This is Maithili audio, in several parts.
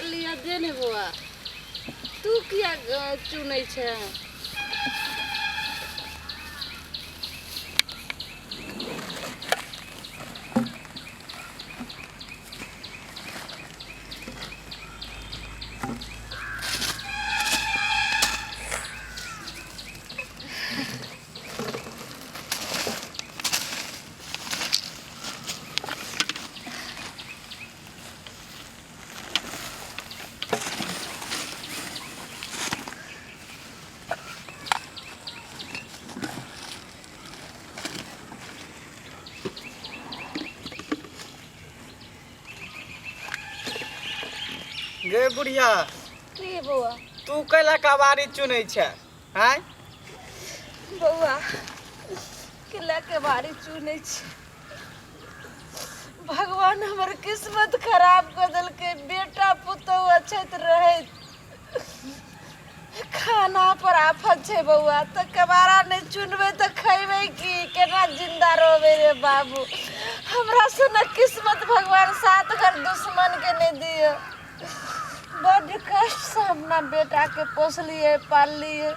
लिअ दे ने बौआ तू किया चुनै छै गे बुढ़िया की बौआ तू कैला कबाड़ी चुनै छै आँय बौआ केला के बारी चुनै छी भगवान हमर किस्मत खराब कऽ देलकै बेटा पुतहु अछैत रहैत खाना पर आफत छै बौआ तऽ कबारा नहि चुनबै तऽ खैबै की केना जिंदा रहबै रे बाबू हमरा से किस्मत भगवान सात घर दुश्मनके नहि दिअ बड्ड कष्टसँ अपना बेटाके पोसलियै पाललियै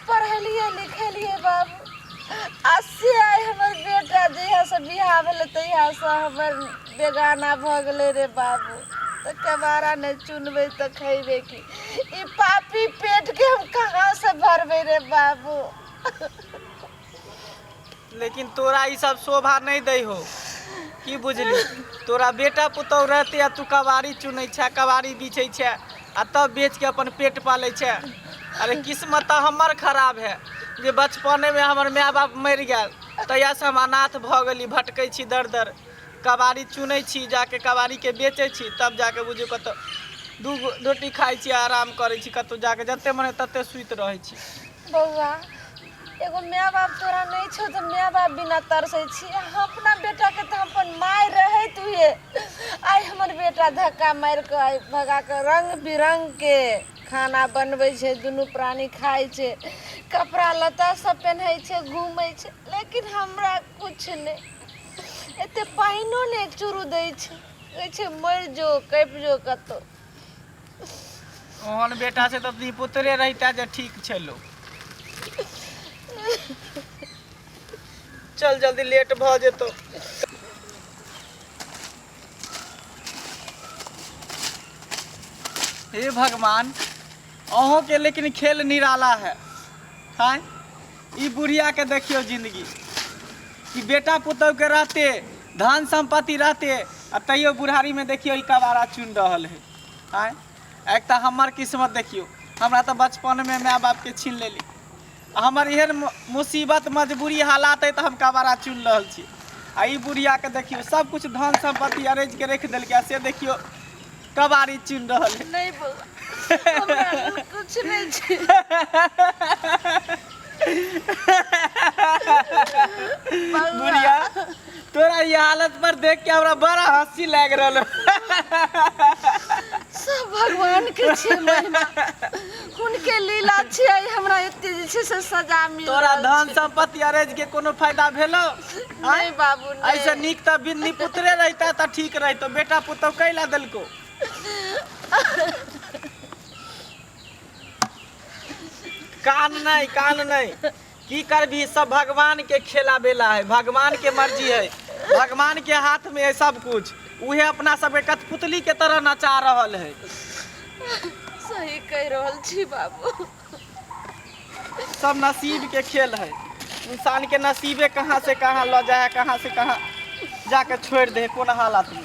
पढ़ेलियै लिखेलियै बाबू आ से आइ हमर बेटा जहियासँ बियाह भेलै तहियासँ हमर बेगाना भऽ गेलै रे बाबू तऽ केबाड़ा नहि चुनबै तऽ खयबै की ई पापी पेटके हम कहाँसँ भरबै रे बाबू लेकिन तोरा ई सब शोभा नहि दै हो की बुझली तोरा बेटा पुतहु रहते आ तू कबाड़ी चुनै छै कबाड़ी बिछै छै आ तब बेच के अपन पेट पालै छै अरे किस्मत तऽ हमर खराब है जे बचपनेमे हमर माय बाप मरि गेल तहियासँ हम अनाथ भऽ गेली भटकै छी दर दर कबाड़ी चुनै छी जाके कबाड़ीके बेचै छी तब जाके बुझू कतहु दू गो रोटी खाइ छी आराम करै छी कतहु जाके जते मन तते सुति रहै छी बौआ एगो माय बाप तोरा नहि छौ तऽ माय बाप बिना तरसै छी हम अपना बेटाके तऽ हम अपन माय रहैत हुए आइ हमर बेटा धक्का मारि कऽ आइ भगा कऽ रङ्ग बिरङ्गके खाना बनबै छै दुनू प्राणी खाइ छै कपड़ा लत्ता सब पेन्है छै घूमै छै लेकिन हमरा किछु नहि एते पानिओ नहि एक चूरू दै छै कहै छै मरि जो कपि जो कतहु ओहन बेटा से तऽ निपुतरे रहिता जे ठीक छलो चल जल्दी लेट भऽ जेतौ हे भगवान अहों के लेकिन खेल निराला है हैं ई बुढ़िया के देखियो जिंदगी कि बेटा पुतहु के रहते धन संपत्ति रहते आ तैयो बुढ़ारी में देखियो ई कबाड़ा चुन रहल है आँय एक तऽ हमर किस्मत देखियो हमरा तऽ बचपनमे माय बापके छीन लेली आ हमर एहन मुसीबत मजबूरी हालात है तऽ हम कबाड़ा चुन रहल छी आ ई बुढ़ियाके देखियो सब कुछ धन संपत्ति अरेज के रखि देलकै आ से देखियो कबाड़ी चुन रहल है नहि बौआ हमरा लेल कुछ नहि छै बौआ बुढ़िया तोरा ई हालत पर देख के हमरा बड़ा हंसी लागि रहल है। सब भगवान के छै महिमा हुनके लीला छै हमरा एते जे छै से सजा मिल तोरा रहल धन छै। संपत्ति अरेज के कोनो फायदा भेलो नहि बाबू नहि ऐसे नीक तऽ बिन्नी पुत्रे रहिता तऽ ठीक रहितो बेटा पुतोह कैला देलको कान नहीं कान नहीं की करबी सब भगवान के खेला बेला है भगवान के मर्जी है भगवान के हाथ में है सब कुछ उहे अपना सबके कठपुतली के तरह नचा रहल है सही कहि रहल छी बाबू सब नसीब के खेल है इंसान के नसीबे कहाँ से कहाँ ल जाए कहाँ से कहाँ जाके छोड़ दे कोन हालत में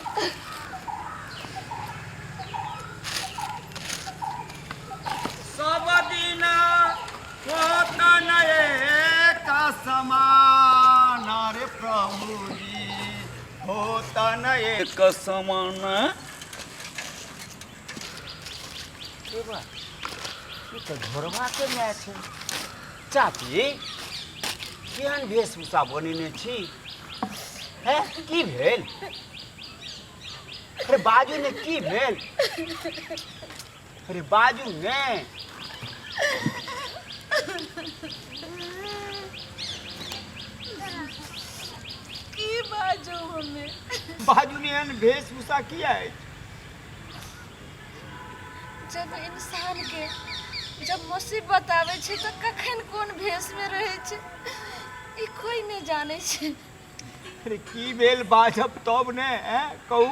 सब दिना होत नये का समान रे प्रभु जी होत नये का समान के बा ई तऽ ढोरबा के माय छै चाची केहन वेशभूषा बनेने छी हे की भेल अरे बाजू ने की भेल अरे बाजू ने की बाजू हमे बाजू ने एहन वेशभूषा किया अछि जब इंसानके जब मुसीबत आबै छै तऽ कखन कोन भेषमे रहै छै ई कोइ नहि जानै छै। अरे की भेल बाजब तब ने, ऐं कहू।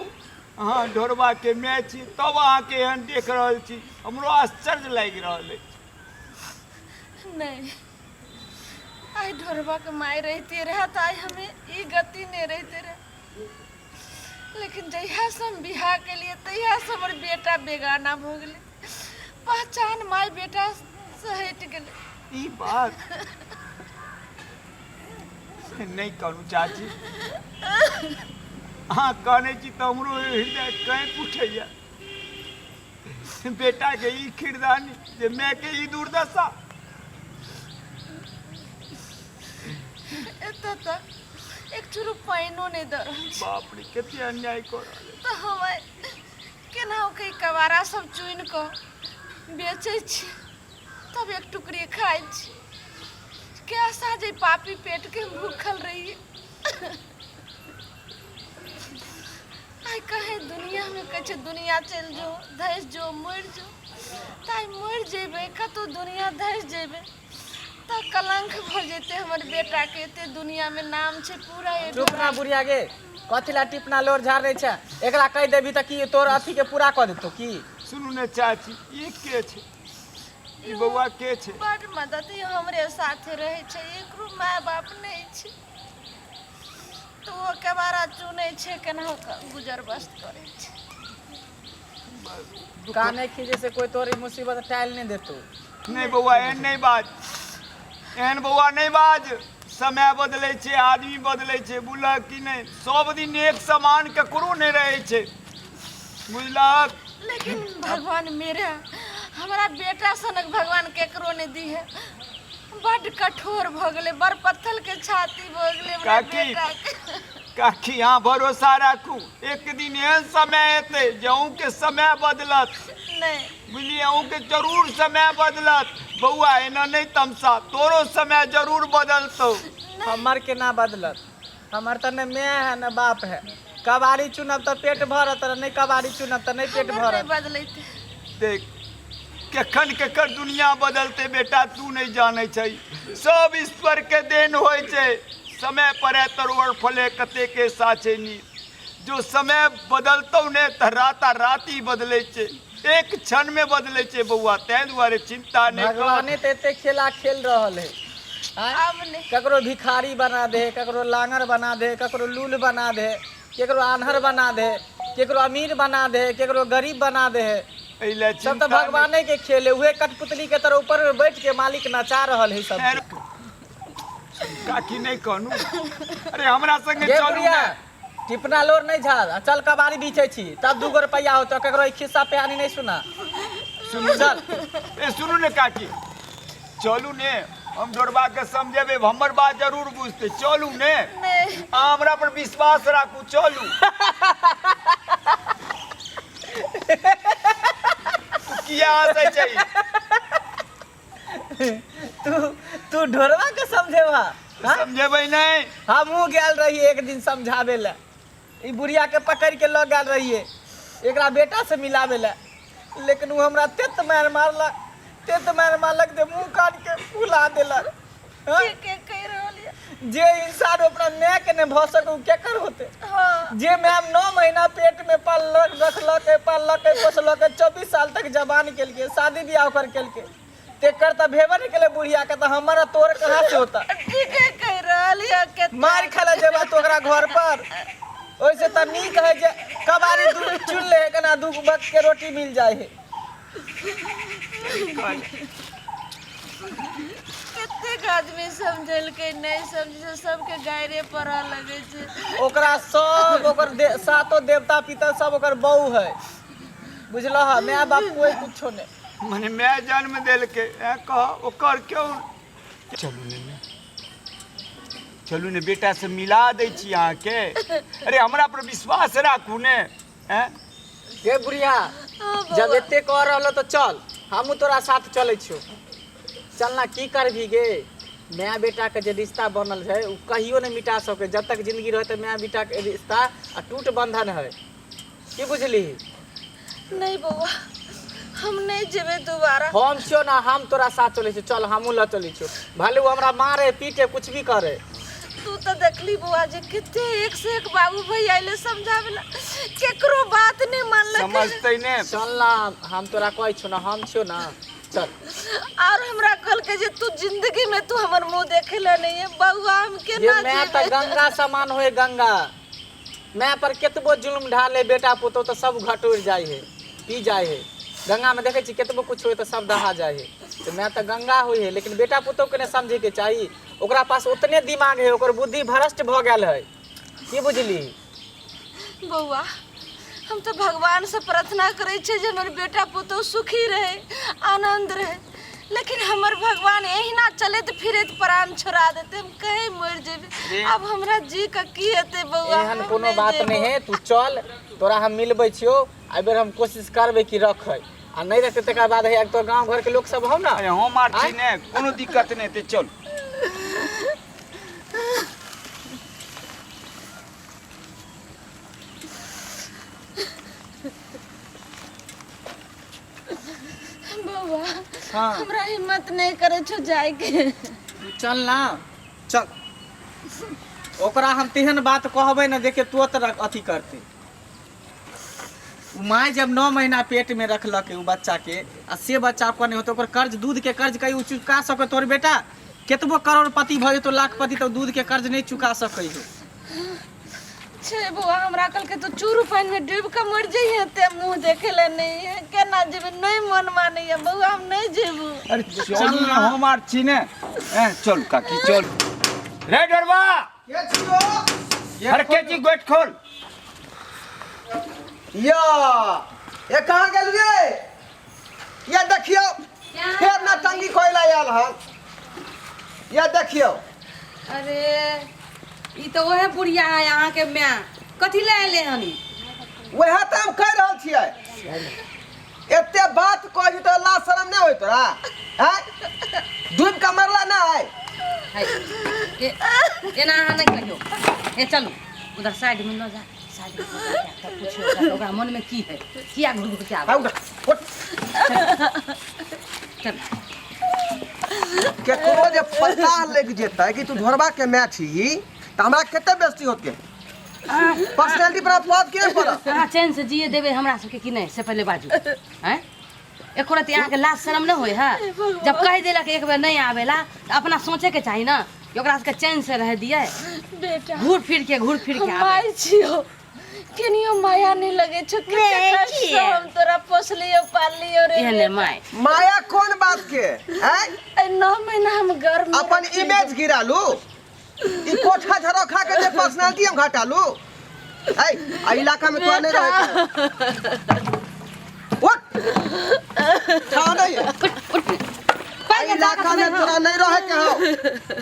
अहाँ ढोरबाके माय छी तब अहाँके एहन देख रहल छी, हमरो आश्चर्य लागि रहल अछि। नहि, आइ ढोरबाके माय रहिते रहए तऽ आइ हमे ई गति नहि रहिते रहए, लेकिन जहियासँ हम बियाह केलियै तहियासँ हमर बेटा बेगाना भऽ गेलै, पहचान माय बेटासँ हटि गेलै। ई बात नहि कहू चाची, अहाँ कहने छी तऽ हमरो हृदय काँपि उठैया। बेटाके ई खिरदानी जे मायके ई दुर्दशा। एतऽ तक एक चुरू पानिओ नहि दऽ रहल छै। बाप रे, कते अन्याय कऽ रहल है। तऽ हम आइ केनाहु के ई कबाड़ा सब चुनि कऽ बेचै छी, तब एक टुकड़ी खाइ छी। के आशा जे पापी पेटके हम भूखल रहियै। आइ कहे दुनियामे कहै छै दुनिया चलि जो, धसि जो, मरि जो, तऽ आइ मरि जेबै, कतहु दुनिया धसि जेबै तऽ कलंक भऽ जेतै हमर बेटाके। एते दुनियामे नाम छै पूरा। चुप ना बुढ़िया गे, कथी ला टिपना लोर झाड़ै छै? एकरा कहि देबही तऽ की तोर अथी के पूरा कऽ देतौ की? सुनू ने चाची, ई के छै? ई बौआ के छै? बड मदद, ई हमरे साथे रहै छै, एकरो माय बाप नहि छै, तऽ ओ केबारा चुनै छै, केनाहु कऽ गुजर बसर करै छै। काने खींचे से कोई तोरी मुसीबत टाइल नहीं देतो। नहि बौआ, एहन नहि बाज, एहन बौआ नहि बाज। समय बदलै छै, आदमी बदलै छै, बुझलक कि नहि? सब दिन एक समान ककरो नहि रहै छै, बुझलक? लेकिन भगवान मेरा हमरा बेटा सनक भगवान केकरो नहि दी है। बड कठोर भऽ गेलै, बड़ पत्थर के छाती भऽ गेलै हमरा काकी। बेटाके। काकी, अहाँ भरोसा राखू, एक दिन एहन समय एतै जे अहूँके समय बदलत। नहि बुझलियै, अहूँके जरूर समय बदलत। बौआ, एना नहि तमसा, तोरो समय जरूर बदलतौ। हमर केना बदलत? हमर तऽ ने माय है ने बाप है। कबाड़ी चुनब तऽ पेट भरत, नहि कबाड़ी चुनब तऽ नहि पेट हमर नहि भरत। बदलैतै। देख, केखन केकर दुनिया बदलतै बेटा, तू नहि जानै छै। सब ईश्वर के देन होइ छै। समय पड़े तरोवर फले कते के साचे नी जो समय बदलतौ ने तऽ राता राती बदलै छै, एक क्षण में बदलै छै बौआ। ताहि दुआरे चिंता नहि कर। भगवाने तऽ एते खेला खेल रहल है, आँय? आब नहि। ककरो भिखारी बना दे, ककरो लांगर बना दे, ककरो लूल बना दे, केकरो आन्हर बना दे, केकरो अमीर बना दे, केकरो गरीब बना दे। एहि लए सब तऽ चिंता नहि। भगवाने के खेल है। उहे कठपुतली के तरह ऊपर में बैठ के मालिक नचा रहल है सब। काकी, नहि कहनु। अरे हमरा संगे गे चलू बुढ़िया ने। टिपना लोर नहीं झाड़ आ चल, कबाड़ी बीचे छी तब 2 गो रुपया होतो। ककरो ई खिस्सा पिहानी नहीं सुना। सुनू। चल। ए सुनू ने काकी, चलू ने, हम ढोरबा के समझेबै, हमर बात जरूर बुझतै। चलू ने। नहि। अहाँ हमरा पर विश्वास राखू, चलू। तू किया हंसै छै? तू तू ढोरवा के समझेबा? हाँ? समझेबै नहि। हमहूँ गेल रहिए एक दिन समझाबे ला, ई बुढ़िया के पकड़ के लऽ गेल रहिए एकरा बेटा से मिलाबे ला, लेकिन ओ हमरा तेत मारि मारलक, तेत मारि मारलक जे मुँह कान के फुला देलक। हाँ? के कहि रहल यऽ? जे इंसान अपना माय के नहि भऽ सके ओ केकर होते? हाँ। जे माय 9 महीना पेट में पाललक, रखलक, पाललक, पोसलक, 24 साल तक जवान केलकै, शादी बियाह ओकर केलकै, तेकर तऽ भेबे नहि केलै बुढ़िया के, तऽ हमर आ तोर कहाँ से होता? ठीके कहि रहल यऽ के। मारि खाय लए जेबा तू ओकरा घर पर। ओहिसे तऽ नीक है जे कबाड़ी दू चुन ले, केना 2 वक्त के रोटी मिल जाए है। कतेक आदमी समझेलकै, नहि समझै, सबके गायरे पड़ऽ लगै छै। ओकरा सब ओकर सातो देवता पितर सब ओकर बहू है, बुझलह? माय बाप कोई कुछो नहीं। मने माय जन्म देलकै, ऐं कह ओकर क्यों? चलू ने माय, चलू ने, बेटा से मिला दै छी अहाँके। अरे हमरा पर विश्वास राखू ने, ऐं। गे बुढ़िया, हाँ, जब बौआ। एते कह रहलो तऽ चल, हमहूँ तोरा साथ चलै छियौ। चल ना। की करबही गे, माय बेटा के जे रिश्ता बनल है ओ कहियो नहीं मिटा सके। जब तक जिंदगी रहते माय बेटा के रिश्ता आ टूट बंधन है, की बुझली? नहीं बौआ, हम नहि जेबै दोबारा। हम छियो ना, हम तोरा साथ चलै छियो, चल हमहूँ लऽ चलै छियो, भले ओ हमरा मारे पीटे कुछ भी करे। तू तऽ देखली बौआ जे कते एक से एक बाबू भैया अयलै समझाबै ला, केकरो बात नहि मानलकै। समझतै ने। चल ना, हम तोरा कहै छियो ना, हम छियो ना, चल। और हमरा कहलकै जे तू जिंदगी में तू हमर मुंह देखे ला नहीं है। बौआ हम ये केना मैं तऽ जेबै? गंगा समान होए गंगा, मैं पर केतबो जुल्म ढाले बेटा पुतोह तऽ सब घटोर जाइ है, पी जाइ है। गंगा में देखै छी केतबो कुछ होय तऽ सब दहा जाइ है। तऽ मैं तऽ गंगा होइ है, लेकिन बेटा पुतोह के नहि समझे के चाही। ओकरा पास उतने दिमाग है, ओकर बुद्धि भ्रष्ट भऽ गेल है, की बुझली? बौआ हम तऽ भगवान से प्रार्थना करै छियै जे हमर बेटा पुतोह सुखी रहे, आनंद रहे, लेकिन हमर भगवान एहिना चलैत फिरैत प्राण छोड़ा देतै, हम कहीं मरि जेबै। आब हमरा जी के की हेतै बौआ? एहन हम कोनो नहि बात जेबौ। नहि है, तू चल, तोरा हम मिलबै छियौ। एहि बेर हम कोशिश करबै कि रखै, आ नहि रखतै तकर बाद है तो गाँव घरके लोक सब हौ ना। अरे हम आर छी ने, कोनो दिक्कत नहि हेतै, चल। बौआ हाँ। हमरा हिम्मत नहीं करे छो जाए के। तू चल ना, चल। ओकरा हम तेहन बात कहबै ने देखे तुरंत अथी करतै। उ माय जब 9 महीना पेट में रखलक उ बच्चा के, आ से बच्चा ओकर नहीं होतै, ओकर कर्ज दूध के कर्ज कहीं उ चुका सकै? तोहर बेटा केतबो करोड़पति भऽ जेतौ, लाखपति, तऽ दूध के कर्ज नहीं चुका सकै हो। छे बौआ, हमरा कहलकै तू चूरू पानि में डूबि के मरि जइहे, ते मुँह देखे ला नहीं है, केना जेबै? नहीं मन मानैया बौआ, हम नहीं जेबू। अरे चल ना, हम आर छी ने। ए, चल काकी चल। रे डरवा के छियो? अरे के छी, गेट खोल। या ये कहाँ गेलियै? ये देखियौ फेर ना टंगी कोयला आयल हन, ये देखियौ। अरे ई तऽ ओहे बुढ़िया है अहाँके माय, कथी लए एलै हन ई? वएह तऽ हम कहि रहल छियै, एते बात कहै तऽ लाज शरम नहि होय तोरा? हैं, डूबि कऽ मरला नहि? है, एना अहाँ नहि कहियौ। हे चलू उधर साइड में लऽ जा, साइड में लऽ जा, तब पुछियौ ओकरा, ओकरा मन में की है, किया घुर घुर के आबै? आउ, उठ। चल। केकरो जे पता लागि जेतै कि तू ढोरबा के माय छी तऽ हमरा कते बेइज्जती होत के पर्सनैलिटी पर अपवाद के पड़त। अहाँ चैन से जिए देबै हमरा सबके कि नहि से पहिले बाजू। आँय, एको रत्ती अहाँके लाज शरम नहि होइ है? जब कहि देलक एक बेर नहि आबेला तऽ अपना सोचेके चाही ने कि ओकरा सबके चैन से रह दिए। बेटा घूर फिर के, घूर फिर के हम आबे। माय छियो, केनियो माया नहीं लगे छो, कते कष्ट से हम तोरा पोसलियो पाललियो रे। एहने माय। माया कोन बात के? आँय, ए 9 महीना हम गर्भ में अपन रखलियो। इमेज गिरालू, ई कोठा झरोखा के जे पर्सनालिटी हम घटालू। ऐ आ इलाका में तोरा नहीं रहे के। उठ, ठाव नहीं है। आ इलाका में तोरा नहीं रहे के हौ।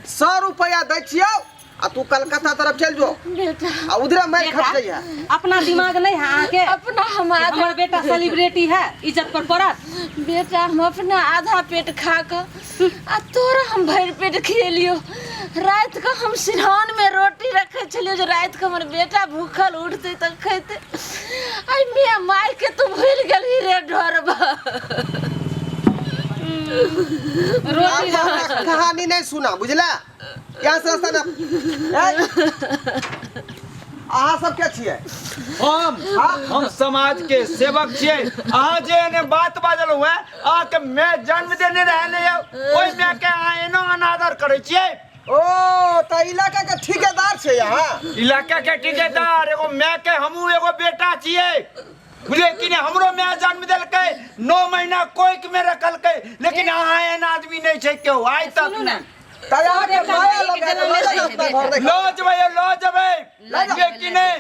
100 रुपया दै छियौ आ तू कलकत्ता तरफ चल जो, बेटा आ उधरे मार बेटा, खप जइहे। अपना दिमाग नहीं है अहाँके? अपना हम आधा हमर बेटा सेलिब्रिटी है, इज्जत पर पड़त। बेटा हम अपना आधा पेट खा कऽ आ तोरा हम भरि पेट खिएलियो। राति कऽ हम सिरहान में रोटी रखै छलियो जे राति कऽ हमर बेटा भूखल उठतै तऽ खैतै। आई मे माय के तू भूलि गेलही रे ढोरबा। रोटी आब हमरा कहानी नहीं सुना, बुझला? यहाँ से रास्ता ना। ए, अहाँ सब के छियै? हम समाज के सेवक छियै। अहाँ जे एने बात बाजल हुए, अहाँके मैं जन्म देने रहे ने, ओहि माय के अहाँ एना अनादर करै छियै? ओ तऽ इलाका के ठेकेदार छै अहाँ? इलाका के ठेकेदार, एगो माय के हमहूँ एगो बेटा छियै, बुझलियै कि नहि? हमरो माय जन्म देलकै, 9 महीना कोइक में रखलकै, लेकिन अहाँ एहन आदमी नहि छै केओ आइ तक। सुनू ने। तऽ अहाँके माया लगा के लऽ जाउ अपना घर देखा। लऽ जेबै, लऽ जेबै, बुझलियै कि नहि?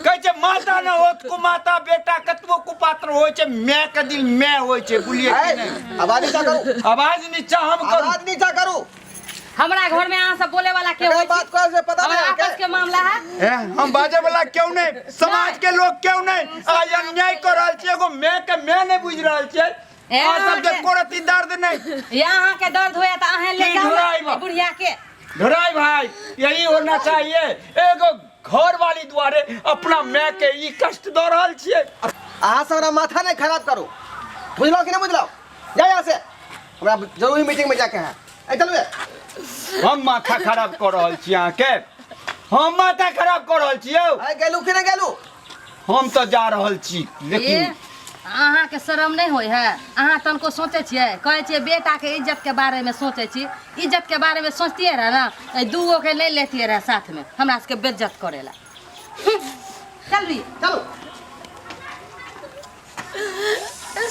कहै छै माता न होत कुमाता, बेटा कतबो कुपात्र होइ छै, माय के दिल माय होइ छै, बुझलियै कि ऐ, नहि? आवाज नीचा करू। आवाज नीचा हम करू? आवाज नीचा करू। हमरा घर में अहाँ सब बोले वाला के केकरा होइ छी? बात करै से पता हमरा नहीं आपस अहाँके? के मामला है। ए, हम बाजे वाला क्यों नहीं, समाज के लोग क्यों नहीं? आज अन्याय कर रहल छियै, एगो माय के माय नहीं बुझि रहल छियै। ए, अहाँ सबके अहाँके- एको रत्ती दर्द नहीं। या अहाँके दर्द होया तऽ अहाँ ले की जाउ ढुराइ बा? बुढ़िया के। धुराई भाई, यही होना चाहिए। एगो घर वाली द्वारे अपना माय के ई कष्ट दऽ रहल छियै। अहाँ सब हमरा माथा नहीं खराब करू। बुझलौ कि नहीं बुझलौ? जा यहाँ से, हमरा जरूरी मीटिंग में जाके है। ए चलू ए। हम माथा खराब कऽ रहल छी अहाँके, हम माथा खराब कऽ रहल छी यौ। आइ गेलू कि नहीं गेलू? हम तऽ जा रहल छी ए लेकिन अहाँके शरम नहि होइ है? अहाँ तनको सोचै छियै, कहै छियै बेटाके इज्जतके बारेमे सोचै छी। इज्जतके बारेमे सोचतियै रहे ने, एहि दूगोके नहि लेतियै रहे साथमे, हमरा सबके बेज्जत करै लए। चल भी। चलू।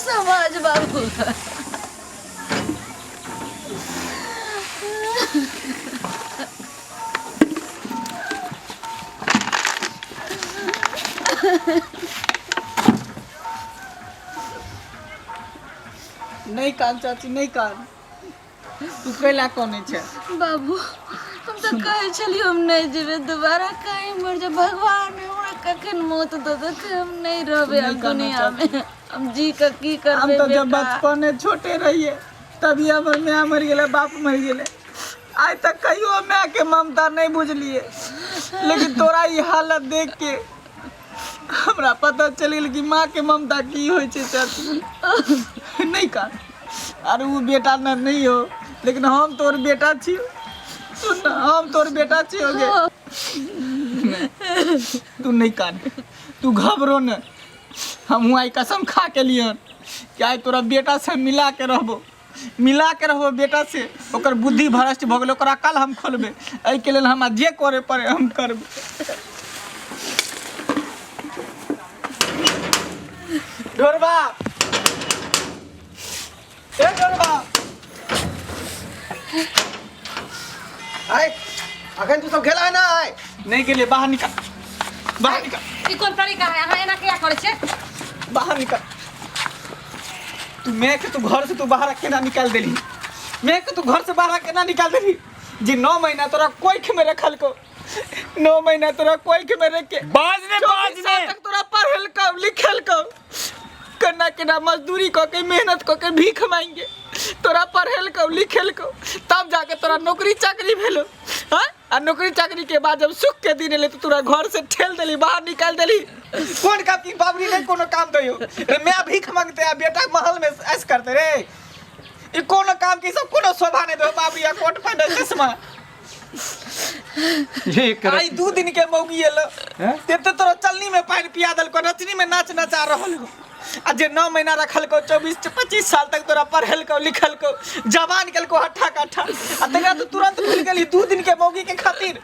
समाज बाबू, नहि कान चाची, नहि कान। तू कैला कनै छै? बाबू, हम तऽ कहै छलियै हम नहि जेबै दोबारा, कहीं मर जा, भगवान हमरा कखन मौत दऽ देतै, हम नहि रहबै नहि आब कानू दुनिया चाची। मे। हम जी कऽ की हम करबै तऽ जब बेटा? बचपने छोटे रहिए तभी हमर माय मरि गेलै, बाप मरि गेलै। आइ तक कहियो माय के ममता नहि बुझलिए, लेकिन तोरा ई हालत देख के हमरा पता चलि गेल कि माँ के ममता की होइ छै। चाची, नहि कान। अरे ओ बेटा न नहीं हो, लेकिन हम तोर बेटा छी। सुन न, हम तोर बेटा छी हो गे। तू नहीं कान, तू घबरो न। हम आइ कसम खा के लियन कि आइ तोरा बेटा से मिला के रहबो, मिला के रहबो बेटा से। ओकर बुद्धि भ्रष्ट भऽ गेलै, ओकर अकल हम खोलबै। एहिके लेल हमरा जे करे पड़े हम करबै। ढोरबा, ए ढोरबा। आइ अखन तू सब गेला ना आइ? नहि गेलियै। बाहर निकल, बाहर निकल। ई कोन तरीका है? अहाँ एना किया करै छियै? बाहर निकल तू। मैं के तू घर से तू बाहर केना निकाल देली? मैं के तू घर से बाहर केना निकाल देली? जे 9 महीना तोरा कोइख में रखल को, 9 महीना तोरा कोइख में रख के बाज ने, बाज 24 साल ने। तक तोरा पढ़ल को, लिखल को, केना केना मजदूरी कऽ के, मेहनत कऽ के, भीख मांगे तोरा पढ़ल को, लिखल को, तब जाके तोरा नौकरी चाकरी भेलो। हाँ, आ नौकरी चाकरी के बाद जब सुख के दिन एले तो तोरा घर से ठेल देली, बाहर निकाल देली। कोन काम की बाबरी नहीं कोनो काम दयो रे? मैं भीख मांगते आ बेटा महल में ऐश करते रे। ई कोनो काम की सब कोनो शोभा नहीं दो बाबरी। आ कोट पैंट, चश्मा। एक आई 2 दिन के मौगी एलो हैं? ते ते तोरा चलनी में पानि पिया देलको, नचनी में नाच नचा रहल हो। आ जे 9 महीना रखलको, 24-25 साल तक तोरा पढ़ेलको, लिखलको, जवान केलको हट्ठा कट्ठा, आ तकरा तू तुरंत भूल गेली 2 दिन के मौगी के खातिर।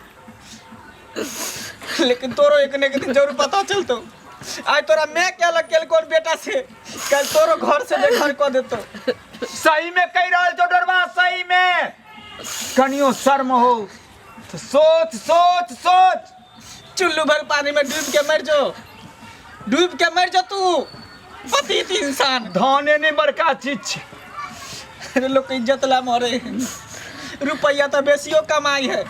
लेकिन तोरो एक ने एक दिन जरूर पता चलतो। आइ तोरा मैं के अलग केलको बेटा से, कल तोरो घर से बेघर कऽ देतो। सही में कहि रहल छौ डरबा, सही में। कनियो शर्म हो तो सोच, सोच, सोच। चुल्लू भर पानी में डूब के मर जो, डूब के मर जो तू पतित इंसान। धने नहीं बड़का चीज छै। अरे लोग के इज्जत ला मरे हैं। रुपया तो बेसियो कमाई है,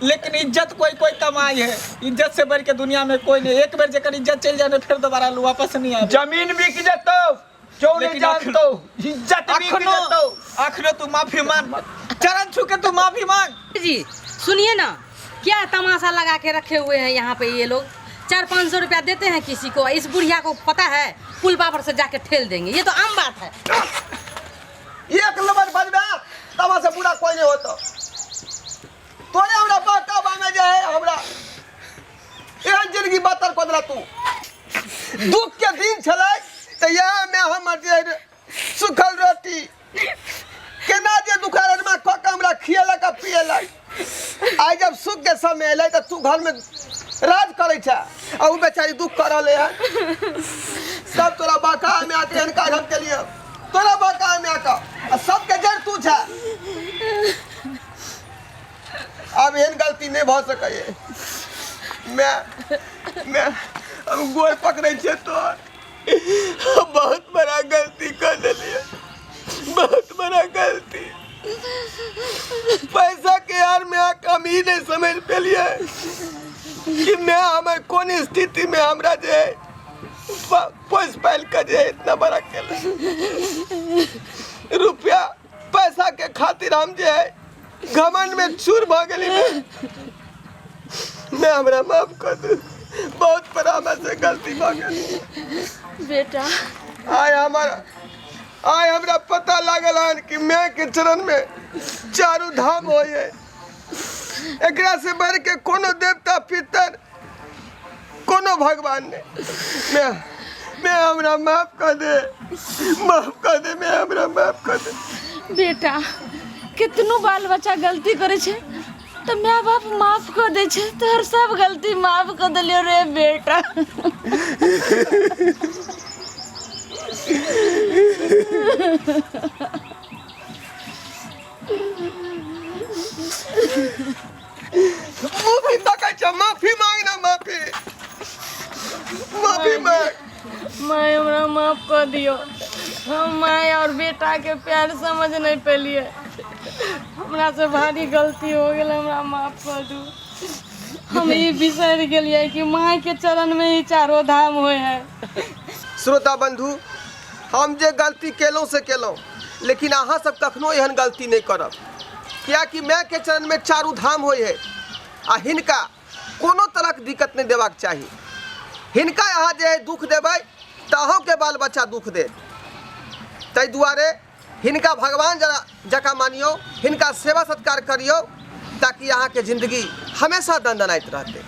लेकिन इज्जत कोई कोई कमाई है। इज्जत से बढ़ के दुनिया में कोई नहीं। एक बार जेकर इज्जत चल जाए ना, फिर दोबारा वापस नहीं आवे। जमीन बिक जतौ, क्यों नहीं लेकिन जानतो, इज्जत बिक अखनो जतौ। अखनो तू माफी मांग, चरण छू के तू माफी मांग। जी सुनिए ना, क्या तमाशा लगा के रखे हुए हैं यहाँ पे ये लोग। 400-500 रुपया देते हैं किसी को, इस बुढ़िया को पता है पुलवा पर से जाके ठेल देंगे। ये तो आम बात है। एक नंबर बजबे तब से बुरा कोई नहीं होता। तोरे हमरा बहकावा में जे है हमरा एहन जिंदगी बदतर कऽ देला तू। दुख के दिन छलै तऽ इएह में हमर जे है सुखल रोटी केना जे दुखार में कऽ के हमरा खियेलक आ पियेलक। आइ जब सुख के समय एलै तऽ तू घर में राज करै छै आ ओ बेचारी दुख कऽ रहलै हन। सब तोरा बहका में आके एहन काज हम केलियै, तोरा बहका में आके, आ सबके जड़ तू छै। आब एहन गलती नहि भऽ सकैए। मैं हम गोड़ पकड़ै छियै तोर। हम बहुत बड़ा गलती कर देलियै, बहुत बड़ा गलती। पैसा के यार में आके हम ई नहीं समझ पेलिए कि मैं हमर कोन स्थिति में हमरा जे है पोस पाल के जे है इतना बड़ा केल। रुपया पैसा के खातिर हम जे है घमंड में चूर भऽ गेली। मैं हमरा माफ कर दू, बहुत बड़ा हमरा से गलती भऽ गेल। बेटा। आय हमर आइ हमरा पता लागल हन कि माय के चरण में चारू धाम होइए। एकरा से बढ़ के कोनो देवता पितर कोनो भगवान नहीं। मैं हमरा माफ कर दे, माफ कर दे, मैं हमरा माफ कर दे। बेटा कितनो बाल बच्चा गलती करे छै तऽ माय बाप माफ कर दै छै, तोहर सब गलती माफ कर देलियो रे बेटा। माफी तकै छै, माफी मांग ना, माफी माफी मांग। माय हमरा माफ कर दियो, हम माय और बेटा के प्यार समझ नहीं पेलिए, हमरा से भारी गलती हो गेल, हमरा माफ कर दू। हम ई बिसरि गेलिए कि माय के चरण में ही चारो धाम होए है। श्रोता बंधु, हम जे गलती केलहुँ से केलहुँ, लेकिन अहाँ सब कखनो एहन गलती नहीं करब, कियाकि माय के चरण में चारू धाम होए है आ हिनका कोनो तरह के दिक्कत नहीं देबाक चाही। हिनका अहाँ जे है दुख देबै तऽ अहूँके बाल बच्चा दुख देत। ताहि दुआरे हिनका भगवान जकाँ मानियौ, हिनका सेवा सत्कार करियौ, ताकि अहाँके जिंदगी हमेशा दनदनाइत रहतै।